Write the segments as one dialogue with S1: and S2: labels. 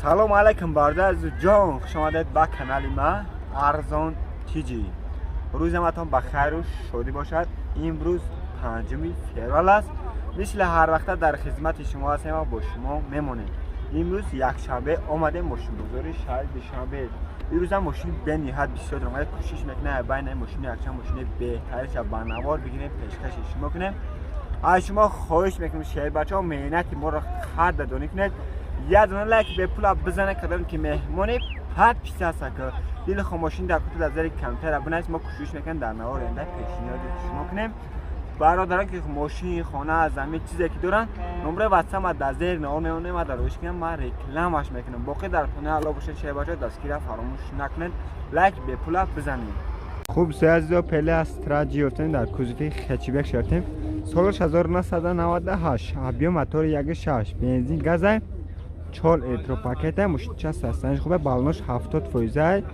S1: Салом алейкум бародар ҷон, хуш омадед ба канали ма Арзон Тиҷи. Рӯзаматон ба хайру шодӣ бошад. Имрӯз 5 феврал аст. Мисли ҳар вақта дар хизмати шумо ҳастем ва бо шумо мемонем. Имрӯз якшанбе омадем мошинбозори шаҳри Душанбе. Имрӯзам мошини бениҳоят бисёр омада, кӯшиш мекунем байни мошини якчанд мошини беҳтариша ба навор бигирем, пешкаши шумо кунем. Аз шумо хоҳиш мекунем шербачаҳо меҳнати моро қадрдонӣ кунед. Як дона лайк бепула бизанед, кадом ки меҳмони подписаться ка. Дили хомошин дар куту дар зери камтара бинавис. Мо кӯшиш мекунем дар навор оянда пешниҳоди шумо кунем. Бародарон ки мошин, хона, замин чизе ки доранд, номраи ватсап дар зери навор мемонем, ма дар роиш кунем, ма рекламаш мекунем. Боқӣ дар хонаи Аллоҳ бошед, шербачаҳо дастгирия фаромӯш накунед, лайк бепула бизанед. Хуб, се пеле Астра ёфтем дар кузови хэтчбек шёфтем. Солаш 1998, объем мотори 1.6, бензин газай, 4 электропакета, мошинча састаниш хубе, баллонош 70%.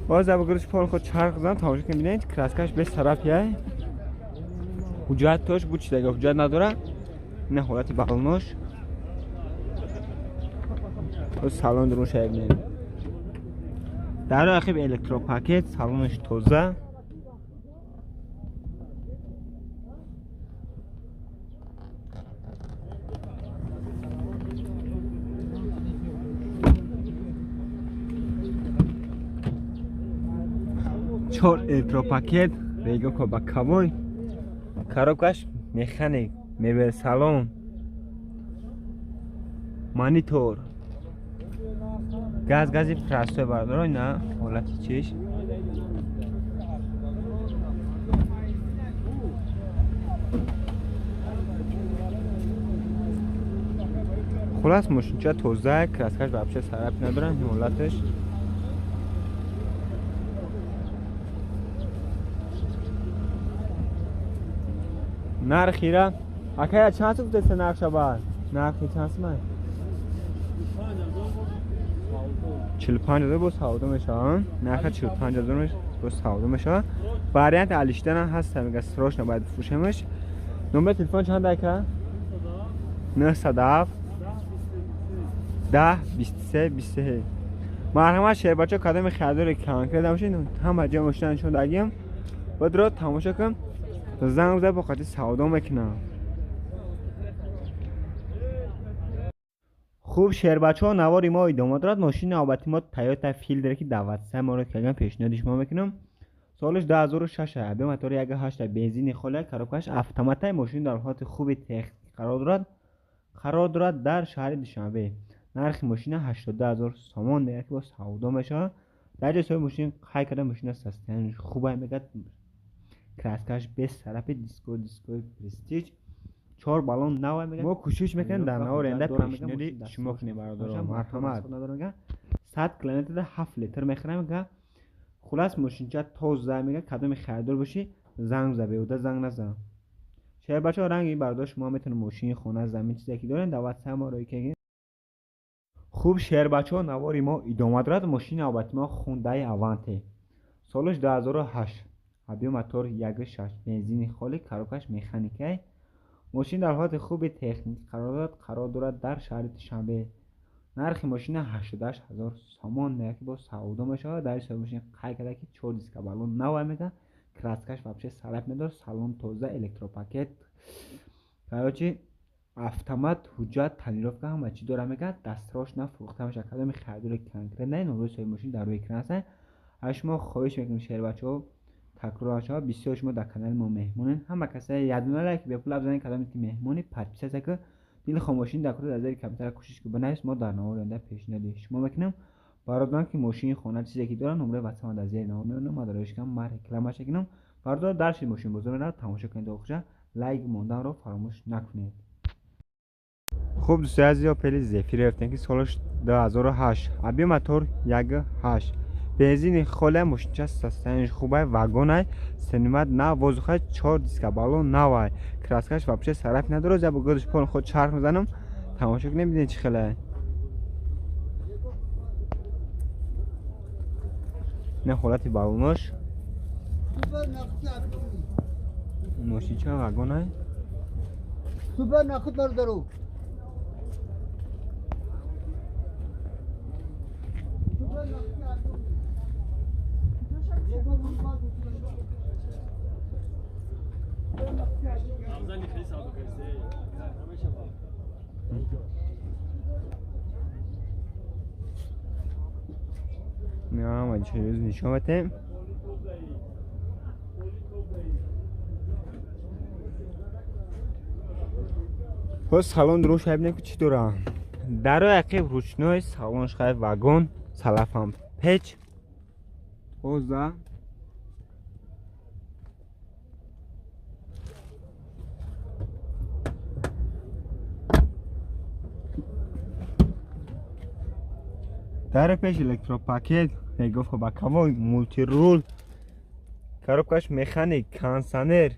S1: Боз абгуриш пол худ чарх зан, тамошо кунед, бинед, краскаш без тараф яй. Ҳуҷҷат тош буд, чидаги ҳуҷҷат надора. Ина ҳолати баллонош. Боз салон дурун шая бинед. Дар ахиб электропакет, салонаш тоза. Чор электропакет, регоко ба кавой, коробкаш механик, мебел салон, монитор, газ, гази простой бардорой, на ҳолати чиш. Хулас мошинча тоза, краскаш вообще сараб надорад, ҳолаташ. Нархира акая чанд сум гуфтест нархша баъд? Нархи чанд сум? 45,000 боз савдо мешавад. Нарха 45,000 боз савдо мешавад. Варианти алиштан ҳам ҳаст, мега срочно бояд бифурӯшемаш. Номери телефон чанд ака? 907 10 23 23. Марҳамат шербача, кадоми харидори конкрет набошед, ҳама ҷо мошина нишон дагим. Бодро тамошо кун. Занг зад бо қати савдо мекунам. Хуб шербачаҳо, навори мо идома дорад. Мошини навбати мо Toyota Fielder ки 93 моро кардам пешниҳоди шумо мекунам. Солаш 2006, объем мотори 1.8, бензини холия, коробкаш автомата. Мошин дар ҳолати хуби техникӣ қарор дорад. Қарор дорад дар шаҳри Душанбе. Нархи мошина 82,000 сомон мегӯяд ки боз савдо мешавад. Дар ҷои соҳиби мошин қайд карда мошина состоянияш хуб мегӯяд. Краскаш без тарафи диско, дискои престиж, 4 баллон нав мегӯяд. Мо кӯшиш мекунем дар навор оянда пешниҳоди шумо кунем бародарон. Марҳамат. 100 километрда 7 литр мехӯрам мегӯяд. Хулас мошинча тоза мегӯяд. Кадоми харидор бошӣ занг зан, беҳуда занг назан. Шербачаҳо ранги бародар шумо метавонед мошин, хона, замин чизе ки доред дар ватсап мо роӣ кунед. Хуб шербачаҳо, навори мо идома дорад. Мошини навбати мо Hyundai Avante. Солаш 2008, объем мотор 1.6, бензини холӣ, коробкаш механикай. Мошин дар ҳолати хуби техникӣ қарор дорад, қарор дорад дар шаҳри Душанбе. Нархи мошина 88,000 сомон мегӯяд ки боз савдо мешавад. Дар ҳисоби мошин қайд карда ки 4 диска баллон нав мегӯяд, краскаш вообще сараб медорад, салон тоза, электропакет, короче автомат, ҳуҷҷат, тонировка ҳама чиз дорад мегӯяд. Дастрош нафурӯхта мешавад. Кадоми харидори конкрет не, номери соҳиби мошин дар рӯи экран аст. Аз шумо хоҳиш мекунем шербачаҳо такрор шавад. Бисёр шумо дар канали мо меҳмонед. Ҳама касае як дона лайк бепул бизанед, кадоме ки меҳмони подписаться ка. Дили хомошин дар куту дар зери компютер кӯшиш ки бинавис. Мо дар навори оянда пешниҳоди шумо мекунем. Бародарон ки мошини хона чизе ки доранд, номраи ватсап дар зери навор мемонам, ма дар роиш кунам, ма рекламаш мекунам. Бародарон дар ши мошин бозор меравад, тамошо кунед охирша, лайк монданро фаромӯш накунед. Хуб дӯстони азиз, Opel Zafira ёфтем ки солаш 2008, объем мотор 1.8, бензини холия, мошинча состоянияш хубай, вагонай, сенимат на воздухай, 4 диска баллон навай, краскаш вообще сараф надорад. Я бо гӯдаш пол худ чарх мезанам, тамошо кунед, бинед чӣ хелай. Ина ҳолати баллонош. Мошинча вагонай.
S2: Супер нахуд бародару.
S1: نه ما چه نشون بدیم. پس салон روش ببینیم که چی داره. در عقب روشنای салонш خیلی вагон салафам печ тоза. در پیش электропакет регов боковой мультирул коробкаш механик кондиционер.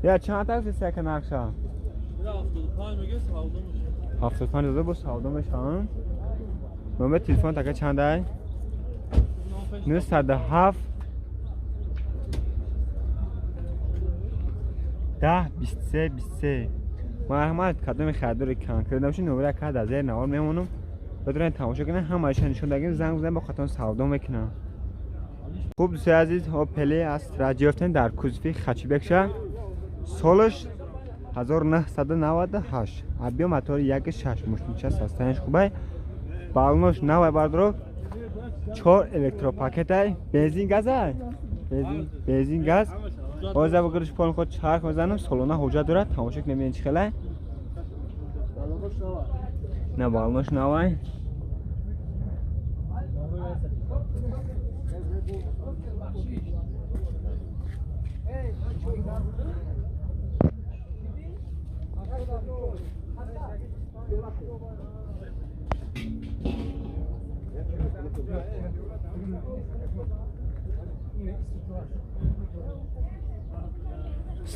S1: یا چند تا سکه نقشه؟
S2: 75 میگه سودا میشه.
S1: 75 هزار با سودا میشه. نمبر تلفن تکه چنده؟ 907 10 23 23. مرحمت کدوم خریدار کنکر نباشه نمره که از زیر نوار میمونم بدون تماشا کنه همه‌اش نشون دادیم زنگ بزنن با خاطر سودا میکنم. خوب دوست عزیز اوپل استرا گرفتن در کوزفی خچیبکشه солаш 1998 объем мотор 1.6 мошинча состояниш хубай балнош навай бардро 4 электропакетай бензин газай бензин газ оза бигириш пол худ чарх мезанам солона ҳуҷҷат дорад тамошо кунем бинем чӣ хелай на балнош навай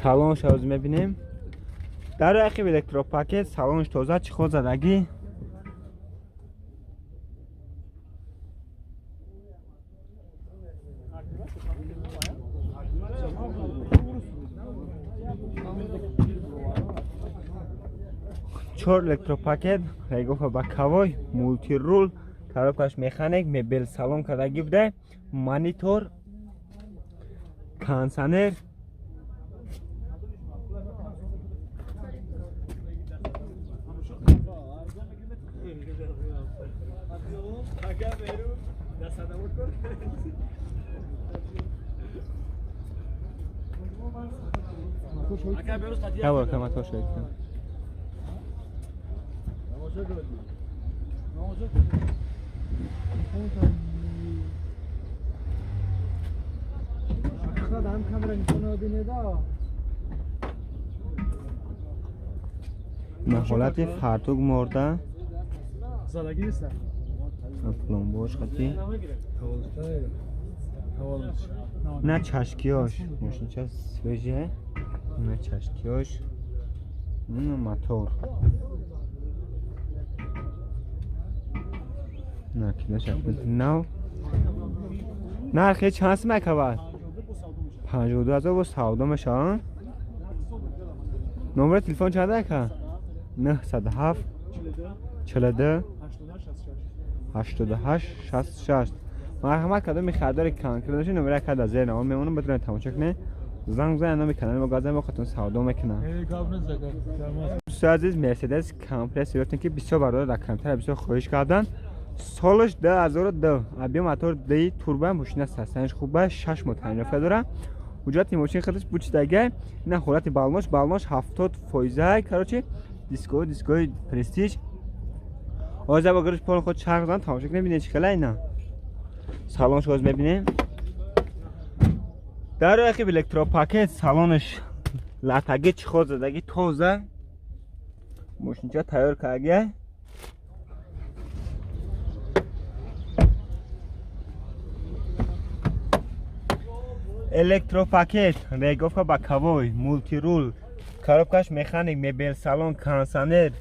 S1: салонш ҳозир мебинем. Дар ақиб электропакет салонш тоза чехол задагӣ. Чор электропакет регофа боковой мультирул коробкаш механик мебел салон кардагӣ буда монитор кондиционер. هوا کم تا شد. حالت فرتوک مرده
S2: زدگی نیست.
S1: پلمبوش خطی نه چشکیاش ماشین چه سوژه نه چشکیاش نه موتور نه کلاش نو نرخ چند مکبر 52,000 با سودا میشه. نمره تلفن چنده که 907 42 88 66. مرحمت کدوم خریدار کنکر داشته نمره که از زیر نوار میمونم بتونید تماشا کنید. زنگ بزنید نام کانال ما گازم با خودتون سودا میکنم. دوست عزیز مرسدس کمپرس گرفتن که بسیار برادر در کمتر بسیار خواهش کردن. солаш 2002 объем мотор ди турбо мошина состояниш хуб 6 моҳ таъмирёфта дорад. Ҳуҷҷати мошин худаш бучидага на ҳолати балнош 70% короче дискои престиж. оза ба гириш пол худ чарх зан тамошо кунем бинед чӣ хела ина салонш ҳоз мебинем. Дар ақиб электропакет салонаш латаги чехол задаги тоза мошинча тайёр карда. Электропакет регофка боковой мультирул коробкаш механик мебел салон кондиционер.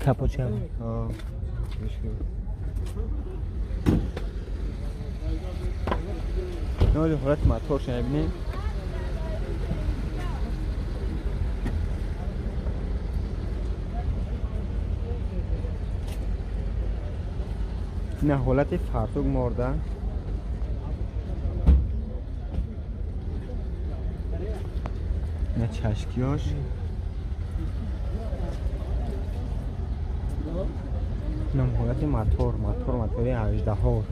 S1: Капоча. Ноли ҳолати моторша мебинем. Ина ҳолати фартук морда. Ина чашкиёш. Ина ҳолати мотор, мотори 18.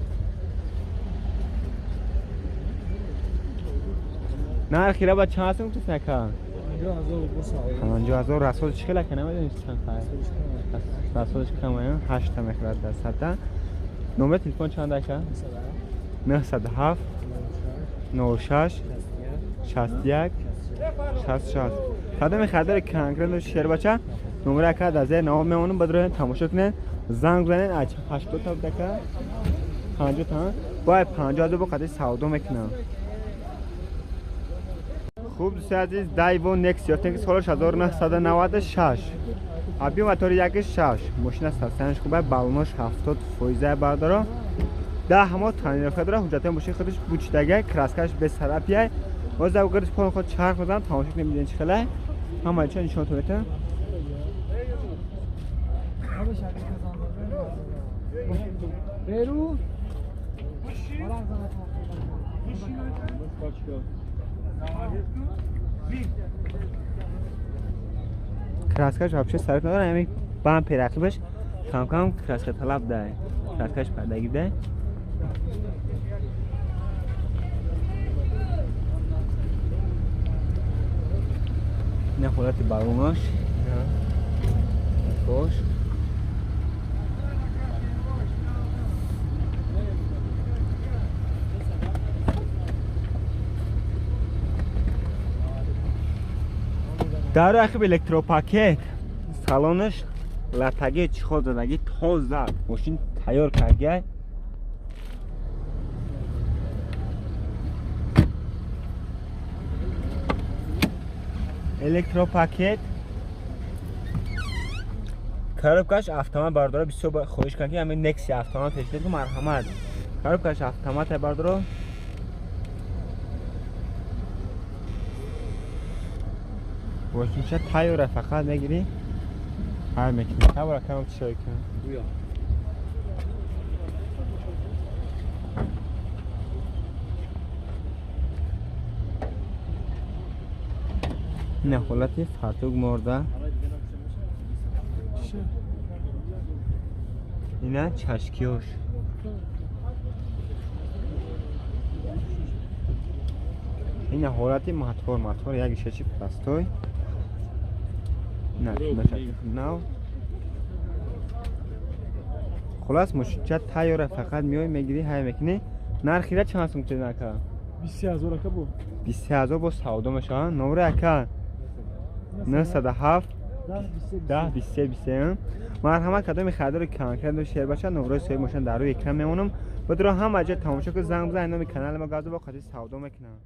S1: Нархи ра ба чанд сум гуфтест ака? 50,000. Расходиш чӣ хел ака? Намедонӣ чанд хай? Расходиш кам, 8 та мехӯрад дар сата. Номери телефон чанд ака? 907 06 61 66. Кадоми харидори конкретно шербача номери ака дар зери навор мемонам, баъд тамошо кунед, занг бизанед. 80 та буд ака? 50 та. Бояд 50,000 бо қадри савдо мекунам. Хуб дӯстони азиз, Дайво Некс ёфтем ки солаш 1996. Аби мотори 1.6. Мошина сатсанаш хуб, баллонаш 70% бардоро. 10 моҳ тонировка дора, ҳуҷҷатҳои мошини худаш бучидага, краскаш бесарапия. Боз дар гардиш пон худ чарх мезанам, тамошо кунед, бибинед чӣ хеле. Ҳама чиз нишонтон метавонам.
S2: Беру.
S1: Краскаш вообще сарф надорад, ҳамин бампер рақибаш кам-кам краска талаб дай. Краскаш пардаги дай. Ина ҳолати баллонаш. Бош. Дар рақиб электропакет, салонаш латаги чехол задаги, тоза, мошин тайёр карда. Электропакет, коробкаш автомат бардора, бисёр хоҳиш кардам ки ҳамин Nexia автомат пешниҳод кун, марҳамат. Коробкаш автомат бардора. Бошинча тайёра, фақат мегирӣ, ҳар мекунӣ. Табора кам чӣ кун. Ина ҳолати фартук морда. Ина чашкиёш. Ина ҳолати мотор, мотор як шаши простой. Нав. Хулас мошинча тайёра, фақат меои мегирӣ, ҳай мекунӣ. Нархи ра чанд сум гуфтед ака?
S2: 23,000 ака бо.
S1: 23,000 бо савдо мешавад. Номери ака 907 10 23 23. Марҳамат, кадоми харидори конкретно шербача номерои соҳиби мошин дар рӯи экран мемонам. Баъд ҳама ҷо тамошо кун, занг бизан, номи канали мо газу бо қадри савдо мекунам.